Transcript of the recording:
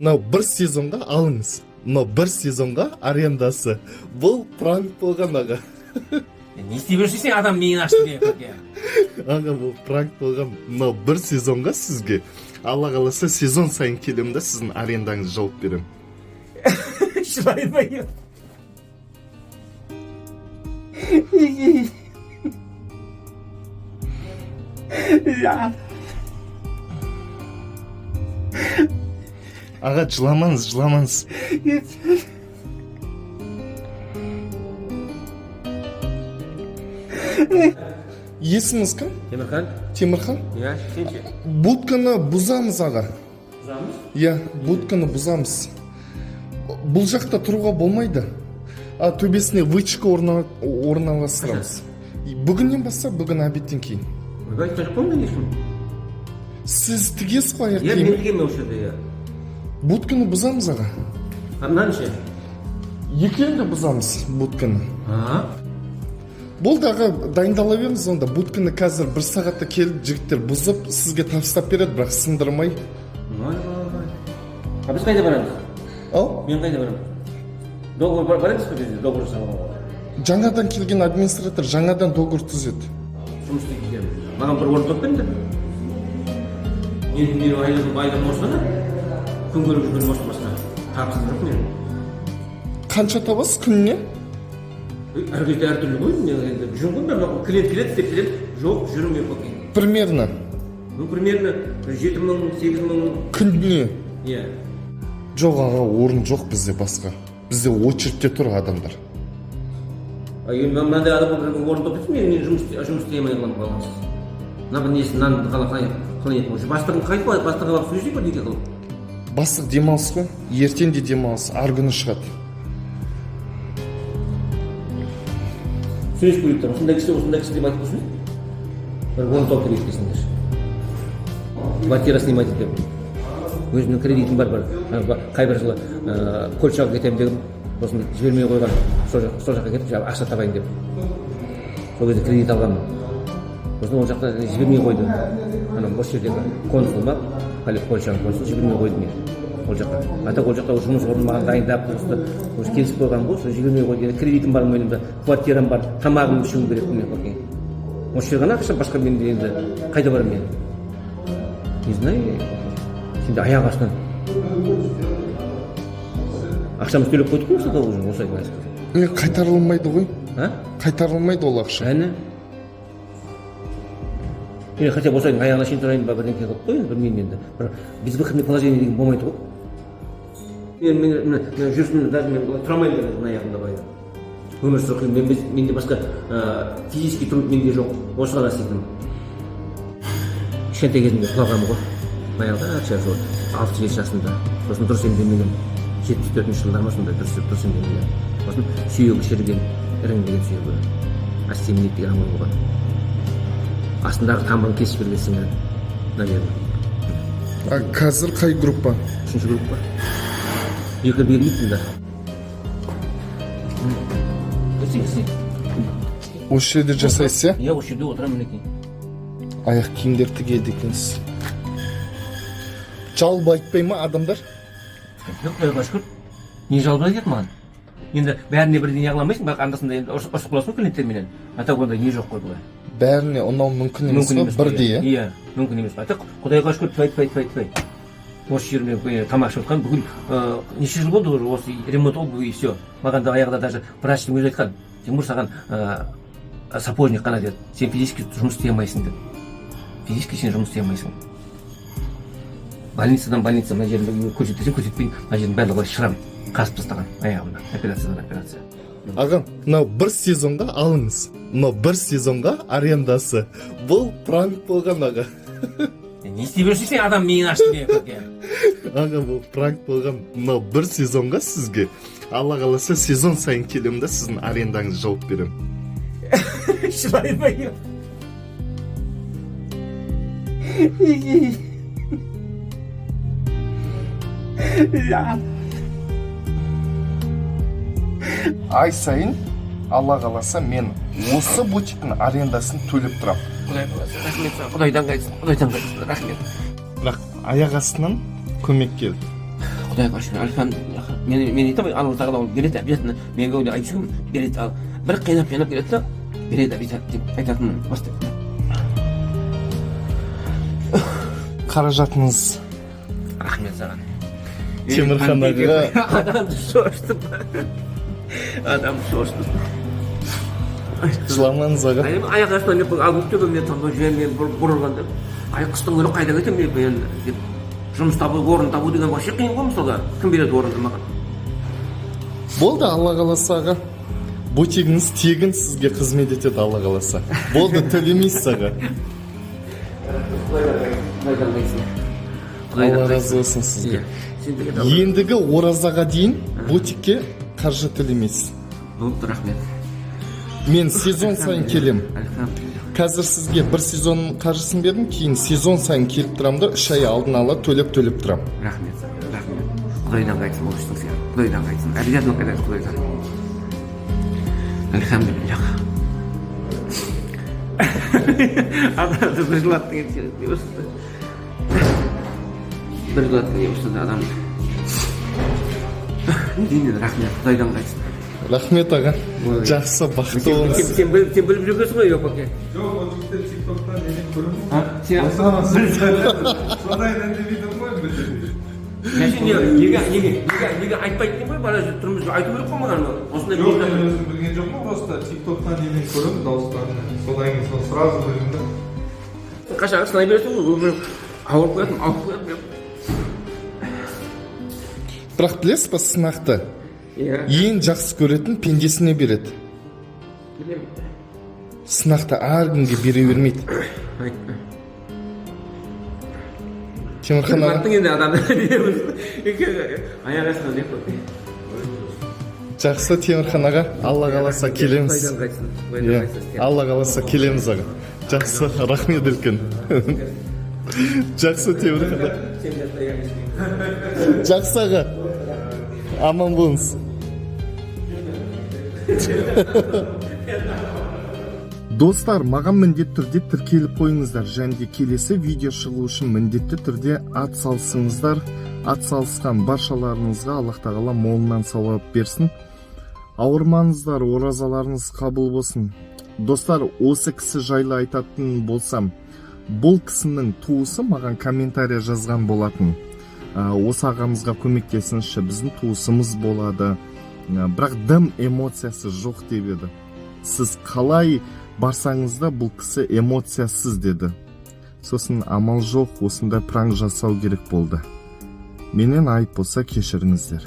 Мынау бір сезонға алыңыз. Мынау бір сезонға арендасы. Бұл пранк болған, аға. Не істей бересің сен, адам миын ашты деп. Аға, бұл пранк болған. Мынау бір сезонға сізге, Алла қаласа, сезон сайын келемін да, сіздің арендаңызды жауып беремін. Жылай. Аға, жыламаңыз, жыламаңыз. Есіміңіз кім? Темірхан. Темірхан. Иә, сен ше? Будканы бұзамыз, аға. Бұзамыз? Иә, будканы бұзамыз. Бұл жақта тұруға болмайды, а төбесіне вытяжка орналастырамыз бүгіннен бастап, бүгін обедтен кейін. Ойбай, айтпай ақ қой мен ешкім. Сіз тігесіз ғой аяқ Иә, мен киім. тігемін осы жерде, иә. Будканы бұзамыз, аға. А мынаны ше? Екеуін де бұзамыз, будканы. А. Болды, аға, дайындала беріңіз онда. Будканы қазір бір сағатта келіп, жігіттер бұзып, сізге табыстап береді, бірақ сындырмай. Ойбай, а біз қайда барамыз? Ал. Мен қайда барамын? Договор бар емес пе бізде, договор жасалған? Жаңадан келген администратор жаңадан договор түзеді. Жұмыс істейтін маған бір орын тауып беріңдер. Мен айлығым осы ғана, күн көріп жүргенім осы, басқа табысым жоқ менің. Қанша табасыз күніне? Ой, әр кезде әртүрлі ғой. Мен енді жүрмін ғой, бірақ клиент келеді, істеп беремін, жоқ, жүрмін мен пока. Примерно? Ну, примерно бір 7000, 8000. Күніне? Иә. Жоқ, аға, орын жоқ бізде басқа. Бізде очередьте тұр адамдар. А енді мынандай адамға бір орын тауып берсін. Мен жұмыс істей алмай қаламын баламсыз. Мына бір несі, мынаны қалай нетіп, бастығын қайтып, бастығына барып сөйлесейік бірдеңе қылып. Бастық демалыс қой, ертең де демалыс, арғы күні шығады. Сөйлесіп көрейік та, осындай кісі, осындай кісі деп айтып көрсін, бір орын тауып берейік десеңдер. Квартира снимать етемін, өзімнің кредитім бар. Қай бір жылы Польшаға кетемін дегенмін, сосын жібермей қойған. Сол жаққа кетіп, жаңағы ақша табайын деп, сол кезде кредит алғанмын. Сосын ол жақта жібермей қойды, ана осы жердегі консул ма, Польшаның консулы жібермей қойды мені ол жаққа. А так ол жақта жұмыс орнын маған дайындап, просто уже келісіп қойған ғой, сол жібермей қойды. Енді кредитім бар мойнымда, квартирам бар, тамағымды ішуім керек мен. Окей, осы жер ғана ақша, басқа менде енді қайда барамын мен, не знаю. Сенде аяқ астынан ақшамызды төлеп қойдық қой мысалы, уже осы айдың. Не, қайтарылмайды ғой. А? Қайтарылмайды ол ақша. Әне, или хотя бы осы айдың аяғына шейін тұрайын ба, бірдеңке қылып қой енді, білмеймін енді. Бір безвыходный положение деген болмайды ғой. Мен жүрісім, даже мен былай тұра алмаймын даже, мына аяғымда былай өмір сүру қиын. Менде басқа физический труд менде жоқ, осы ғана істейтінім. Кішкентай кезімде құлағанмын ғой баяғыда, сол 6-7 жасымда. Сосын дұрыс емделмеген, 74-жылдар ма, сондай дұрыс емделмеген. Сосын сүйегі шіріген, іріңдеген сүйегі, остеомиелит деген ауру болған. Астындағы тамырын кесіп жіберген сіңірін, наверное. А қазір қай группа? Үшінші группа, екі бермейді да. Істе. Осы жерде жасайсыз, иә? Иә, осы жерде отырамын, мінекей. Аяқ киімдер тігеді екенсіз. Жалоба айтпай ма адамдар? Жоқ, құдайға шүкір, не жалоба айтады маған енді? Бәріне бірдей не қыла алмайсың, бірақ анда санда енді ұрысып қаласың ғой клиенттерменен. А так ондай не жоқ қой былай. Бәріне ұнау мүмкін емес Мүмкін қой емес қой, бірдей, иә? Иә, мүмкін емес. А так құдайға шүкір, тфәй, тфәй, тфәй, тфәй, осы жермен тамақ ішіп отқан бүкіл неше жыл болды уже осы ремонт обуви и все. Маған да аяғында даже врачтың өзі айтқан: «Тимур, саған сапожник қана, — деді, — сен физически жұмыс істей алмайсың», — деді. «Физически сен жұмыс істей алмайсың». Больницадан больница, мына жерімді көрсетпесем, көрсетпейін, мына жердің барлығы былай шрам, қасып тастаған аяғымда, операциядан операция. Аға, мынау бір сезонға алыңыз. Мынау бір сезонға арендасы. Бұл пранк болған, аға. Не істей бересің сен, адам миын ашты деп. Аға, бұл пранк болған. Мынау бір сезонға сізге, Алла қаласа, сезон сайын келемін да, сіздің арендаңызды жауып беремін. Жылай. Ай сайын, Алла қаласа, мен осы бутиктің арендасын төлеп тұрамын. Құдай қаласа, рахмет саған, құдайдан қайтсын, құдайдан қайтсын, рахмет. Бірақ аяқ астынан көмек келді. Құдайға шүкір, альхамдулилля. Мен айтамын, Алла тағала ол береді обязательно. Мен көбіне айтып жүрмін, береді. Ал бір қинап қинап келеді да, береді обязательно деп айтатынмын постоянно. Қаражатыңыз. Рахмет саған. Темірхан аға. Адамды шошытып, адамды шошытып. Жыламаңыз, аға. Аяқ астынан мен алып төбемнен таңдау жүремін мен бұрылғанда. Ай, қыстың күні қайда кетемін мен енді деп. Жұмыс табу, орын табу деген вообще қиын ғой мысалға. Кім береді орынды маған? Болды, Алла қаласа, аға, бутигіңіз тегін сізге қызмет етеді, Алла қаласа. Болды, төлемейсіз, аға. Құдайдан қайтсын. Алла разы болсын сізге. Сендерге де Алла. Ендігі оразаға дейін бутикке қаржы төлемейсіз. Болыпты, рахмет. Мен сезон сайын келем. Альхамдулилля. Қазір сізге бір сезон қаржысын бердім, кейін сезон сайын келіп тұрамын да, 3 ай алдын ала төлеп, төлеп тұрамын. Рахмет саған, рахмет. Құдайдан қайтсын ол істің сен. Құдайдан қайтсын. Обязательно қайтады құдайдан. Альхамдулилля. Адамды бір жылаттың енді не болса. Бір жылаттың не болса да адамды. Не деймін енді, рахмет, құдайдан қайтсын. Рахмет, аға, жақсы, бақытты Сен, болыңыз. сен біліп жүргенсің ғой, Йопаке. Жоқ, ол жігіттер Тик-Токтан неден көремін А? ғой. Сен Содан үндемей тұрмын ғой білдірмей. Неге айтпайды деймін ғой, бара тұрмыз, айту керек қой маған осындай. Жоқ, мен өзім білген жоқпын, просто Тик-Токтан неден көремін дауыстарын. Содан кейін соны сразу білдім да. Қашан сынай бересің ғой, өмір ауырып қоятын, ауырып қоятын. Бірақ білесіз ба, сынақты Иә. ең жақсы көретін пендесіне береді. Білемін. Сынақты әркімге бере бермейді. Айтпа. Темірхан аға. Баттың енді адамды, аяқ астынан деп қой. Жақсы, Темірхан аға, Алла қаласа, келеміз. Құдайдан қайтсын, құдайдан Иә, қайтсын. Алла қаласа, келеміз, аға. Жақсы, рахмет үлкен. Жақсы, Темірхан аға. Сен де аяқ астынан. Жақсы, аға, аман болыңыз. Достар, маған міндетті түрде тіркеліп қойыңыздар және де келесі видео шығу үшін міндетті түрде ат салысыңыздар. Ат салысқан баршаларыңызға Аллах тағала молынан сауап берсін. Ауырмаңыздар, оразаларыңыз қабыл болсын. Достар, осы кісі жайлы айтатын болсам, бұл кісінің туысы маған комментарий жазған болатын: «Осы ағамызға көмектесіңізші, біздің туысымыз болады. Бірақ дым эмоциясы жоқ», – деп еді. Сіз қалай барсаңыз да, бұл кісі эмоциясыз деді. Сосын амал жоқ, осындай пранк жасау керек болды. Менен айып болса, кешіріңіздер.